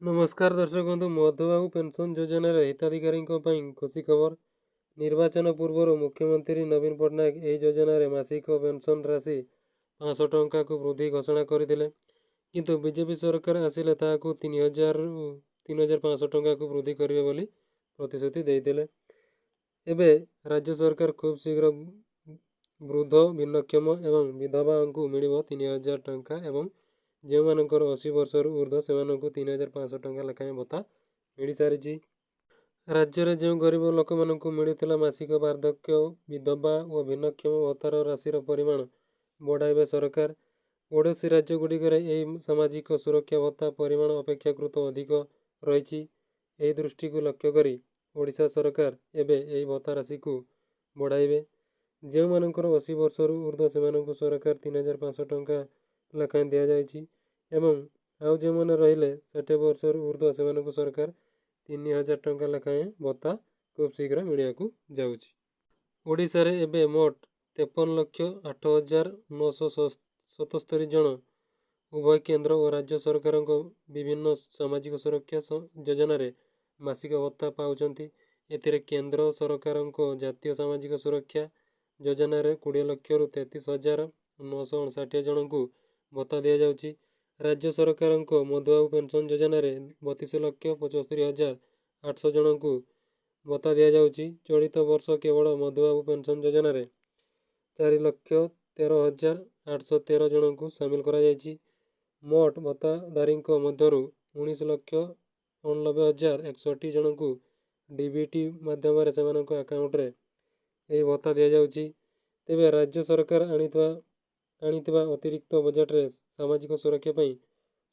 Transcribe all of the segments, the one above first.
ନମସ୍କାର ଦର୍ଶକ ବନ୍ଧୁ, ମଧୁବାବୁ ପେନ୍ସନ୍ ଯୋଜନାରେ ହିତାଧିକାରୀଙ୍କ ପାଇଁ ଖୁସି ଖବର। ନିର୍ବାଚନ ପୂର୍ବରୁ ମୁଖ୍ୟମନ୍ତ୍ରୀ ନବୀନ ପଟ୍ଟନାୟକ ଏହି ଯୋଜନାରେ ମାସିକ ପେନ୍ସନ୍ ରାଶି 500 ଟଙ୍କାକୁ ବୃଦ୍ଧି ଘୋଷଣା କରିଥିଲେ। କିନ୍ତୁ ବିଜେପି ସରକାର ଆସିଲେ ତାହାକୁ 3000ରୁ 3500 ଟଙ୍କାକୁ ବୃଦ୍ଧି କରିବେ ବୋଲି ପ୍ରତିଶ୍ରୁତି ଦେଇଥିଲେ। ଏବେ ରାଜ୍ୟ ସରକାର ଖୁବ୍ ଶୀଘ୍ର ବୃଦ୍ଧ, ଭିନ୍ନକ୍ଷମ ଏବଂ ବିଧବାଙ୍କୁ ମିଳିବ 3000 ଟଙ୍କା ଏବଂ ଯେଉଁମାନଙ୍କର 80 ବର୍ଷରୁ ଉର୍ଦ୍ଧ୍ୱ ସେମାନଙ୍କୁ 3500 ଟଙ୍କା ଲେଖାଏଁ ଭତ୍ତା ମିଳିସାରିଛି। ରାଜ୍ୟରେ ଯେଉଁ ଗରିବ ଲୋକମାନଙ୍କୁ ମିଳୁଥିଲା ମାସିକ ବାର୍ଦ୍ଧକ୍ୟ, ବିଧବା ଓ ଭିନ୍ନକ୍ଷମ ଭତ୍ତାର ରାଶିର ପରିମାଣ ବଢ଼ାଇବେ ସରକାର। ପଡ଼ୋଶୀ ରାଜ୍ୟଗୁଡ଼ିକରେ ଏହି ସାମାଜିକ ସୁରକ୍ଷା ଭତ୍ତା ପରିମାଣ ଅପେକ୍ଷାକୃତ ଅଧିକ ରହିଛି। ଏହି ଦୃଷ୍ଟିକୁ ଲକ୍ଷ୍ୟ କରି ଓଡ଼ିଶା ସରକାର ଏବେ ଏହି ଭତ୍ତା ରାଶିକୁ ବଢ଼ାଇବେ। ଯେଉଁମାନଙ୍କର 80 ବର୍ଷରୁ ଉର୍ଦ୍ଧ୍ୱ ସେମାନଙ୍କୁ ସରକାର 3500 ଟଙ୍କା ଲେଖାଏଁ ଦିଆଯାଇଛି ଏବଂ ଆଉ ଯେଉଁମାନେ ରହିଲେ 60 ବର୍ଷରୁ ଉର୍ଦ୍ଧ୍ୱ ସେମାନଙ୍କୁ ସରକାର 3000 ଟଙ୍କା ଲେଖାଏଁ ଭତ୍ତା ଖୁବ୍ ଶୀଘ୍ର ମିଳିବାକୁ ଯାଉଛି। ଓଡ଼ିଶାରେ ଏବେ ମୋଟ 53,08,977 ଜଣ ଉଭୟ କେନ୍ଦ୍ର ଓ ରାଜ୍ୟ ସରକାରଙ୍କ ବିଭିନ୍ନ ସାମାଜିକ ସୁରକ୍ଷା ଯୋଜନାରେ ମାସିକ ଭତ୍ତା ପାଉଛନ୍ତି। ଏଥିରେ କେନ୍ଦ୍ର ସରକାରଙ୍କ ଜାତୀୟ ସାମାଜିକ ସୁରକ୍ଷା ଯୋଜନାରେ 20 ଲକ୍ଷରୁ 33,959 ଜଣଙ୍କୁ ଭତ୍ତା ଦିଆଯାଉଛି। ରାଜ୍ୟ ସରକାରଙ୍କ ମଧୁବାବୁ ପେନ୍ସନ୍ ଯୋଜନାରେ 32,75,800 ଜଣଙ୍କୁ ଭତ୍ତା ଦିଆଯାଉଛି। ଚଳିତ ବର୍ଷ କେବଳ ମଧୁବାବୁ ପେନ୍ସନ୍ ଯୋଜନାରେ 4,13,813 ଜଣଙ୍କୁ ସାମିଲ କରାଯାଇଛି। ମୋଟ ଭତ୍ତାଧାରୀଙ୍କ ମଧ୍ୟରୁ 19,89,061 ଜଣଙ୍କୁ ଡିବିଟି ମାଧ୍ୟମରେ ସେମାନଙ୍କ ଆକାଉଣ୍ଟରେ ଏହି ଭତ୍ତା ଦିଆଯାଉଛି। ତେବେ ରାଜ୍ୟ ସରକାର ଆଣିଥିବା ଅତିରିକ୍ତ ବଜେଟ୍ରେ ସାମାଜିକ ସୁରକ୍ଷା ପାଇଁ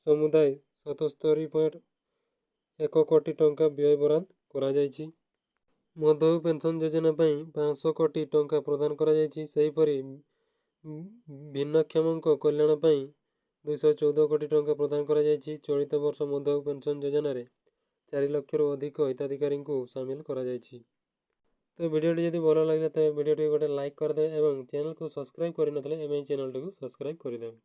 ସମୁଦାୟ 77.1 କୋଟି ଟଙ୍କା ବ୍ୟୟ ବରାଦ କରାଯାଇଛି। ମଧୁବାବୁ ପେନ୍ସନ୍ ଯୋଜନା ପାଇଁ 500 କୋଟି ଟଙ୍କା ପ୍ରଦାନ କରାଯାଇଛି। ସେହିପରି ଭିନ୍ନକ୍ଷମଙ୍କ କଲ୍ୟାଣ ପାଇଁ 214 କୋଟି ଟଙ୍କା ପ୍ରଦାନ କରାଯାଇଛି। ଚଳିତ ବର୍ଷ ମଧୁବାବୁ ପେନ୍ସନ୍ ଯୋଜନାରେ 4 ଲକ୍ଷରୁ ଅଧିକ ହିତାଧିକାରୀଙ୍କୁ ସାମିଲ କରାଯାଇଛି। ତ ଭିଡ଼ିଓଟି ଯଦି ଭଲ ଲାଗିଲା, ତେବେ ଭିଡ଼ିଓଟିକୁ ଗୋଟେ ଲାଇକ୍ କରିଦେବେ ଏବଂ ଚ୍ୟାନେଲକୁ ସବସ୍କ୍ରାଇବ୍ କରିନଥିଲେ ଏବେ ହିଁ ଚ୍ୟାନେଲଟିକୁ ସବସ୍କ୍ରାଇବ୍ କରିଦେବେ।